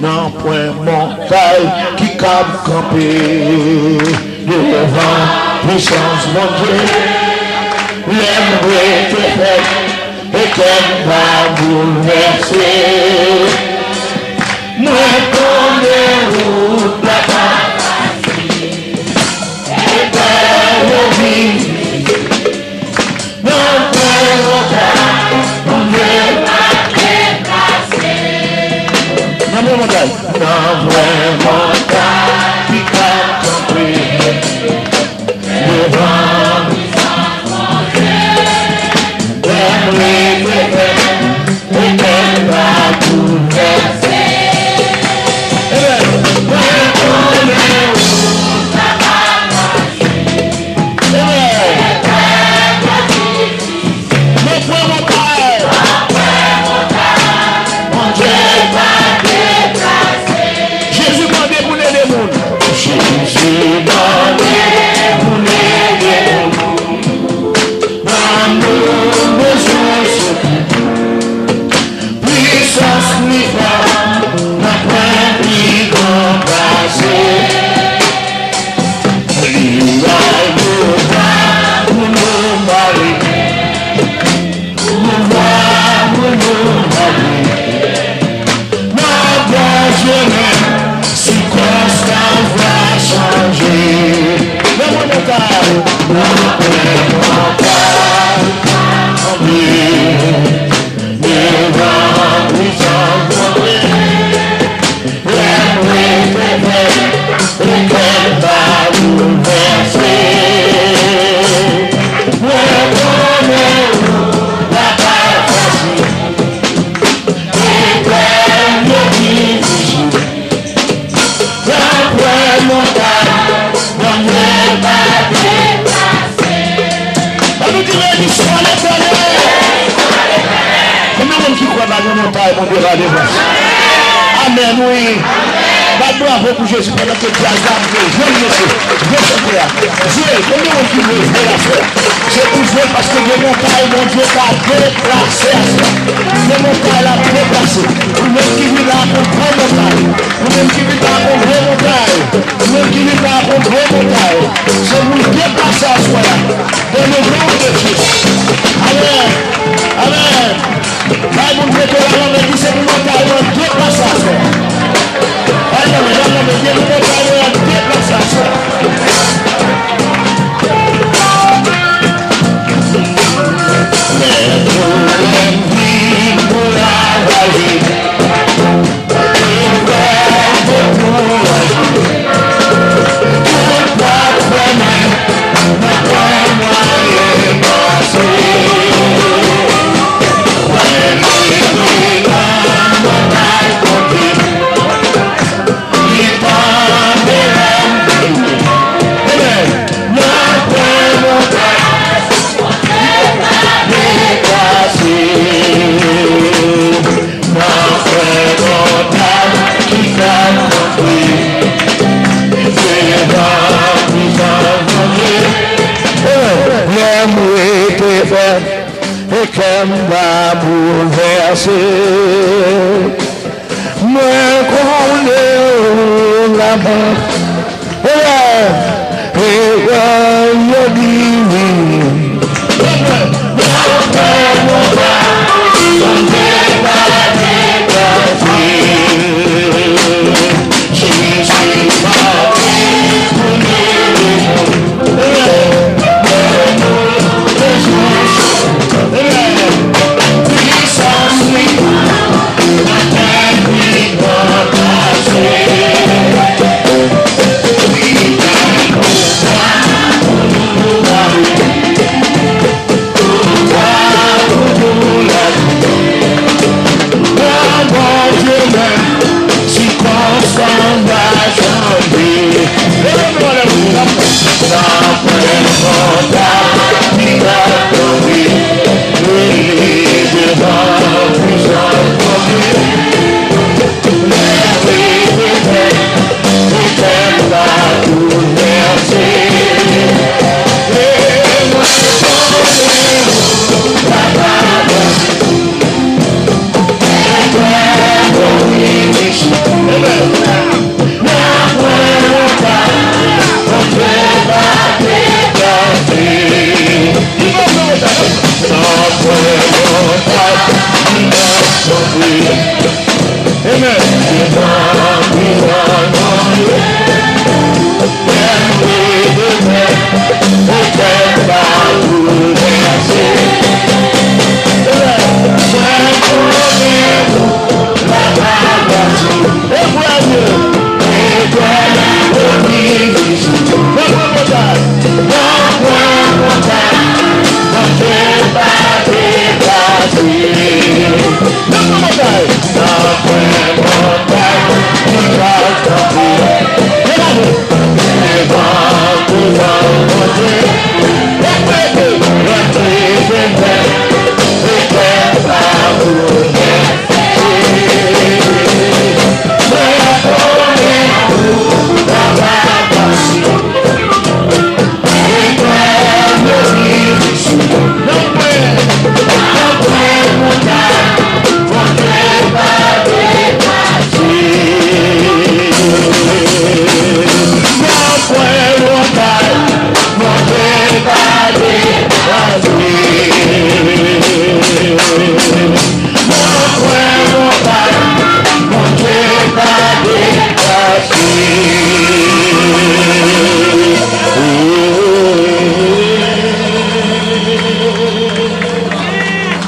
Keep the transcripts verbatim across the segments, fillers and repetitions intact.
Nanpwen montay ki kab kanpe devan pisans Bondye. Lè m rete fèm e kè m pa boulvèse. Mwen konnen wout la pa fasil, e kè yo difisil. Nan pwen montay, Bondye pa deplase. Nan pwen montay. Nan pwen montay ki ka kanpe devan. Lè m rete fèm, e kè m pa boulvèse. Amen. Mwen konnen ou pa fasil. Amen. Nan pwen montay. Bondye pa deplase. Jezi mande pou n ede moun. Jezi mande pou n ede moun. Ban nou bezwen sekou. Pisans li fò, nan pwen pi gran pase. Li bay pouvwa pou nou mare. Pouvwa pou nou mare. N ap gade menm sikonstans va chanje. Nan pwen montay. Nan pwen montay. Devan pwisans Bondye. Lè m rete fèm, e kè m pa boulvèse. Mwen konnen ou pa ka fasil. Etènèl ki vijil. Nan pwen montay, Bondye pa deplase. Ann nou di benediksyon a Letènèl. Konbyen moun ki kwè pa gen montay Bondye pa deplase? Amèn, wi. Bat bravo pou Jezi pandan ke djaz la ap jwe. Jwenn mesye, jwenn chante a. Jwe, konbyen moun ki vle jwe la frè? Se pou jwe paske gen montay Bondye ka deplase aswè. Gen montay l ap deplase. Ou menm ki vin la ak yon gwo montay. Ou menm ki vin la ak yon gwo montay. Ou menm ki vin la ak yon gwo montay. Se pou l deplase aswè a. Dans le nom de Jésus. Amen. Amen. Bay moun kote w la lanmè di se pou montay mwen deplase aswè. Bay lanmè, bay lanmè, di pou montay mwen deplase aswè. Lè pwoblèm vin pou ravaje, e kwè dekouraje. Tout pòt fèmen, nan pwen mwayen pase. Kwè leve nan montay Bondye. Li tande lè m kriye. Amen. Nan pwen montay, deplase. Nan pwen montay ki ka kanpe devan pwisans Bondye. Lè m rete fèm e kè m pa boulvèse. Mwen konnen ou la ban. E kè yo di wi.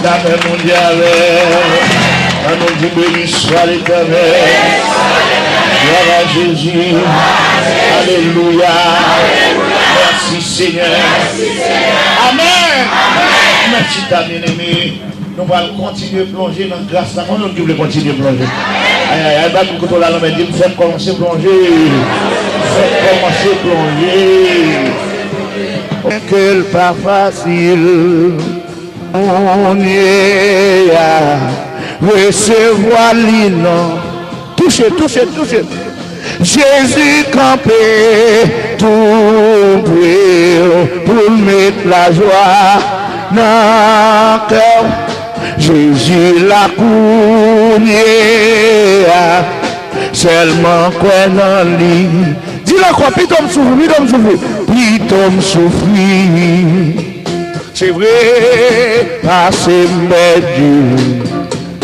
Lapè Bondye avè w. Ann nou di, beni swa Letènèl. Glwa a Jezi. Alelouya. Mèsi, Senyè. Amèn. Mèsi, ta byeneme. Nou pral kontinye plonje nan gras la. Konbyen moun ki vle kontinye plonje? Ay, ay, ay, bat kote w la nan men, di m, fè m kòmanse plonje. Fè m kòmanse plonje. Ke l pa fasil, Bondye a, resevwa li non. Touche, touche, touche. Jezi kanpe tou pre w pou l met lajwa nan kè w. Jezi la kounye a, sèlman kwè nan li. Di l ankò, pito m soufri, pito m soufri, pito m soufri. Se vre, pase m pèdi.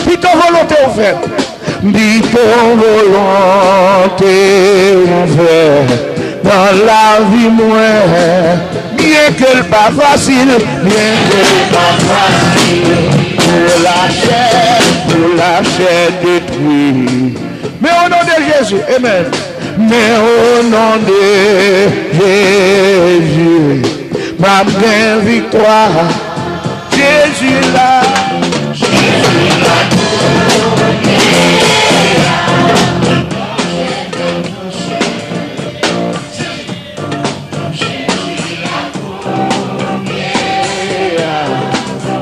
Pito volonte w fèt. Pito volonte w fèt nan lavi mwen. Byen ke l pa fasil, byen ke l pa fasil pou lachè, pou lachè detwi. Men o non de Jezi, amen. Men o non de Jezi, m ap gen viktwa. Jezi la, Jezi la.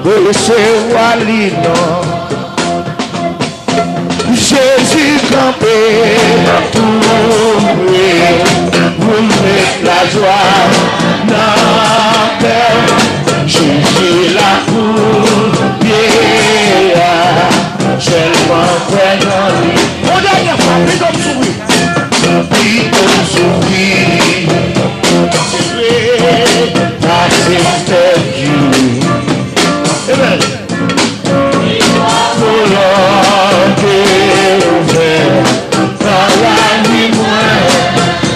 Resevwa li non. Jezi kanpe tou pre pou l met lajwa nan kè w. Jezi la kounye a, sèlman kwè nan li. Yon dènye fwa, pito m soufri. Pito m soufri, pase m pèdi. Amen. Volonte w fè nan lavi mwen.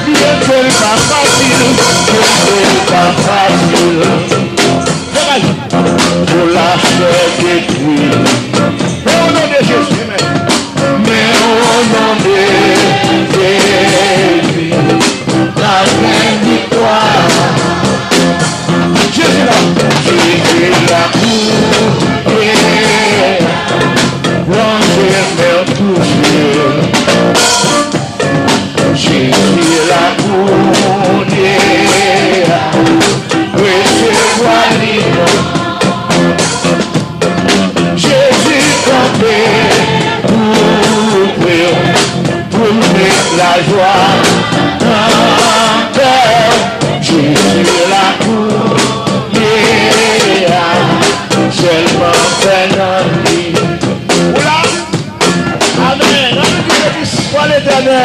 Byen ke l pa fasil, byen ke l pa fasil. Pou lachè detwi. Men o non de Jezi, amen. Men o non de Jezi, n ap gen viktwa. Jezi la, Jezi la kounye a, plonje men w touche. Jezi la kounye a, resevwa li non. Jezi kanpe tou pre w pou l met lajwa nan kè w. Jezi la kounye a, sèlman kwè nan li. Ou la? Amèn. Ann di beni swa Letènèl.